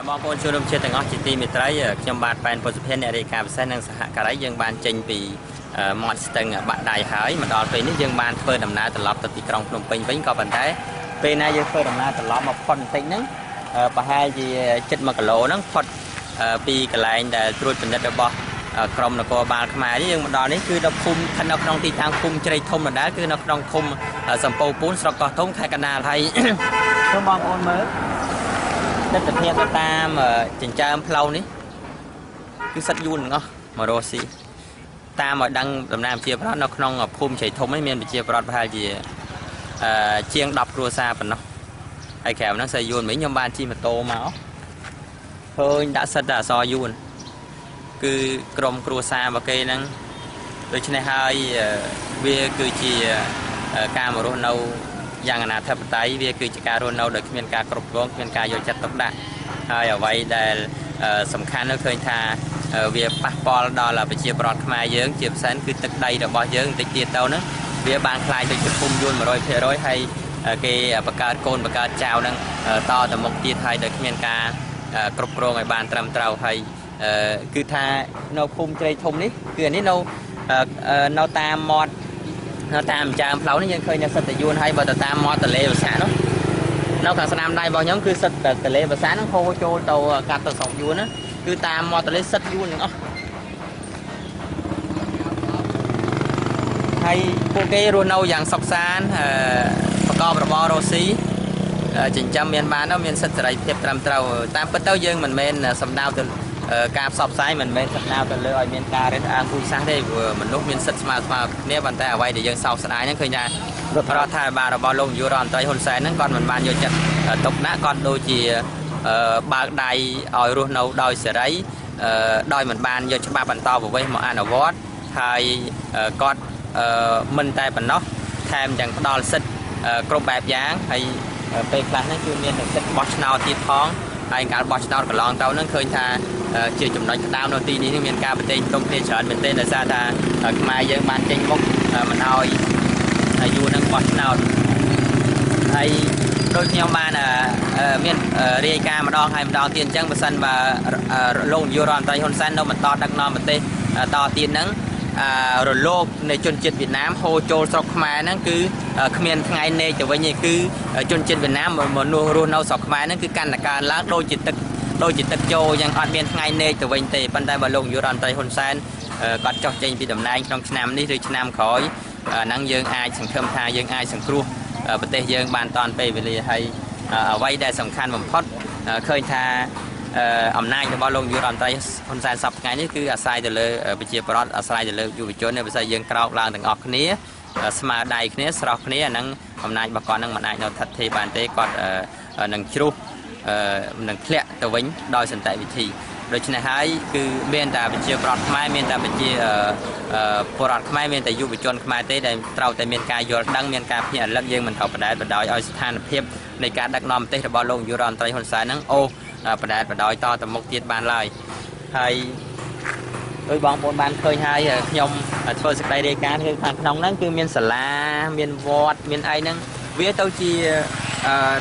បងប្អូនជនរួមជាតិទាំងអស់ជាទីមេត្រីខ្ញុំបាទប៉ែនពុទ្ធិភានអ្នករាយការណ៍ពិសេសនិងសហការីយើងបានចេញពីមាត់ស្ទឹងបាក់ដៃហើយមកដល់ពេលនេះយើងបានធ្វើដំណើរត្រឡប់ទៅទីក្រុងភ្នំពេញវិញក៏ប៉ុន្តែពេលណាយើងធ្វើដំណើរត្រឡប់មកផុតបន្តិចហ្នឹងប្រហែលជាជិត1គីឡូហ្នឹងផុតពីកន្លែងដែលត្រួតពិនិត្យរបស់ក្រមនគរបាលខ្មែរនេះយើងមកដល់នេះគឺនៅភូមិឋិតនៅក្នុងទីតាំងភូមិជ្រៃធំដដែលគឺនៅក្នុងឃុំសំពៅពូនស្រុកកោះធំខេត្តកណ្ដាលហើយសូមបងប្អូនមើលទិដ្ឋភាពទៅតាមចិញ្ចើមផ្លូវនេះគឺសិតយួនទាំងអស់មករស់ស៊ីតាមឲ្យដឹងតំណាងប្រជាប្រដ្ឋនៅក្នុងភូមិជ្រៃធំនេះមានប្រជាប្រដ្ឋប្រហែលជាជាង10គ្រួសារប៉ុណ្ណោះហើយក្រៅហ្នឹងសិតយួនវិញខ្ញុំបានជិះម៉ូតូមកឃើញដាក់សិតតែអសរយួនគឺក្រុមគ្រួសាររបស់គេហ្នឹងដូច្នេះហើយវាគឺជាការមករស់នៅយ៉ាងអនាធិបតេយ្យវាគឺជាការរស់នៅដោយគ្មានការគ្រប់គ្រងគ្មានការយកចិត្តទុកដាក់ហើយអ្វីដែលសំខាន់នោះឃើញថាវាប៉ះពាល់ដល់ប្រជាប្រដ្ឋខ្មែរយើងជាពិសេសគឺទឹកដីរបស់យើងបន្តិចទៀតទៅហ្នឹងវាបានក្លាយទៅជាភូមិយួន 100% ហើយគេបង្កើតកូនបង្កើតចៅហ្នឹងតទៅមុខទៀតហើយដោយគ្មានការគ្រប់គ្រងឲ្យបានត្រឹមត្រូវហើយគឺថានៅភូមិជ្រៃធំនេះគឺអានេះនៅតាមមាត់នៅតាមចាមផ្លូវនេះយើងឃើញនៅសិតតែយួនហើយបើទៅតាមមាត់ទន្លេប្រាសាទនោះនៅខាងស្នាមដៃរបស់ខ្ញុំគឺសិតតែទន្លេប្រាសាទហ្នឹងហូរចូលទៅកាត់ទៅស្រុកយួនណាគឺតាមមាត់ទន្លេសិតយួនទាំងអស់ហើយពួកគេរស់នៅយ៉ាងសុខសាន្តប្រកបរបររស់ស៊ីចិញ្ចឹមមានបានទៅមានសិទ្ធិសេរីភាពត្រឹមត្រូវតាមពិតទៅយើងមិនមែនសំដៅទៅការផ្សព្វផ្សាយមិនមែនសំដៅទៅលើឲ្យមានការរើសអើងពូជសាសន៍ទេព្រោះមនុស្សមានសិទ្ធិស្មើគ្នាប៉ុន្តែអ្វីដែលយើងសោកស្ដាយហ្នឹងឃើញថារដ្ឋាភិបាលរបស់លោកនាយករដ្ឋមន្ត្រីហ៊ុនសែនហ្នឹងគាត់មិនបានយកចិត្តទុកដាក់គាត់ដូចជាបើកដៃឲ្យរស់នៅដោយសេរីដោយមិនបានយកច្បាប់បន្តប្រវេសន៍មកអនុវត្តហើយគាត់មិនតែប៉ុណ្ណោះថែមទាំងផ្ដល់សិទ្ធិគ្រប់បែបយ៉ាងហើយពេលខ្លះហ្នឹងគឺមានសិទ្ធិបោះឆ្នោតទៀតផងហើយការបោះឆ្នោតកន្លងទៅហ្នឹងឃើញថាជាចំណុចក្តៅនៅទីនេះមានការប្រទេសទុំគ្នាច្រើនមែនទែនដោយសារថាខ្មែរយើងបានចេញមុខមិនឲ្យយួននឹងបោះឆ្នោតហើយដូចខ្ញុំបានមានរាយការណ៍ម្ដងហើយម្ដងទៀតអញ្ចឹងបើសិនបើលោកនាយករដ្ឋមន្ត្រីហ៊ុនសែននៅបន្តដឹកនាំប្រទេសតទៀតហ្នឹងរលកនៃជនជាតិវៀតណាមហូរចូលស្រុកខ្មែរហ្នឹងគឺគ្មានថ្ងៃនេកទៅវិញទេគឺជនជាតិវៀតណាមមនុស្សរស់នៅស្រុកខ្មែរហ្នឹងគឺកាន់តែកើនឡើងដូចជាទឹកចូលយ៉ាងអត់មានថ្ងៃនេកទៅវិញទេប៉ុន្តែបើលោកនាយករដ្ឋមន្ត្រីហ៊ុនសែនគាត់ចុះចេញពីតំណែងក្នុងឆ្នាំនេះឬឆ្នាំក្រោយហ្នឹងយើងអាចសង្ឃឹមថាយើងអាចសង្គ្រោះប្រទេសយើងបានតាន់ពេលវេលាហើយអ្វីដែលសំខាន់បំផុតឃើញថាអំណាចរបស់លោកនាយករដ្ឋមន្ត្រីហ៊ុនសែនសប្តាហ៍ថ្ងៃនេះគឺអាស្រ័យទៅលើប្រជាពលរដ្ឋអាស្រ័យទៅលើយុវជនបើសិនយើងក្រោកឡើងទាំងអស់គ្នាស្មើដៃគ្នាស្រស់គ្នាអាហ្នឹងអំណាចរបស់គាត់ហ្នឹងមិនអាចនៅថិតថេរបានទេគាត់នឹងជ្រុះនឹងធ្លាក់ទៅវិញដោយសន្តិវិធីដូច្នេះហើយគឺមានតែប្រជាពលរដ្ឋខ្មែរមានតែប្រជាពលរដ្ឋខ្មែរមានតែយុវជនខ្មែរទេដែលត្រូវតែមានការយល់ដឹងមានការភ្ញាក់រលឹកយើងមិនត្រូវបដែតបដោយឲ្យស្ថានភាពនៃការដឹកនាំប្រទេសរបស់លោកនាយករដ្ឋមន្ត្រីហ៊ុនសែនហ្នឹងអូបដែតបដោយតទៅមុខទៀតបានឡើយហើយដោយបងប្អូនបានឃើញហើយខ្ញុំធ្វើសេចក្តីរាយការណ៍គឺខាងក្នុងហ្នឹងគឺមានសាលាមានវត្តមានអីហ្នឹងវាទៅជា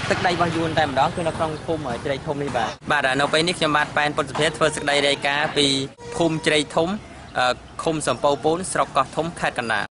ទឹកដីរបស់យួនតែម្ដងគឺនៅក្នុងភូមិជ្រៃធំនេះបាទនៅពេលនេះខ្ញុំបាទប៉ែនពុទ្ធសភាធ្វើសេចក្តីរាយការណ៍ពីភូមិជ្រៃធំឃុំសំពៅពូនស្រុកកោះធំខេត្តកណ្ដាល។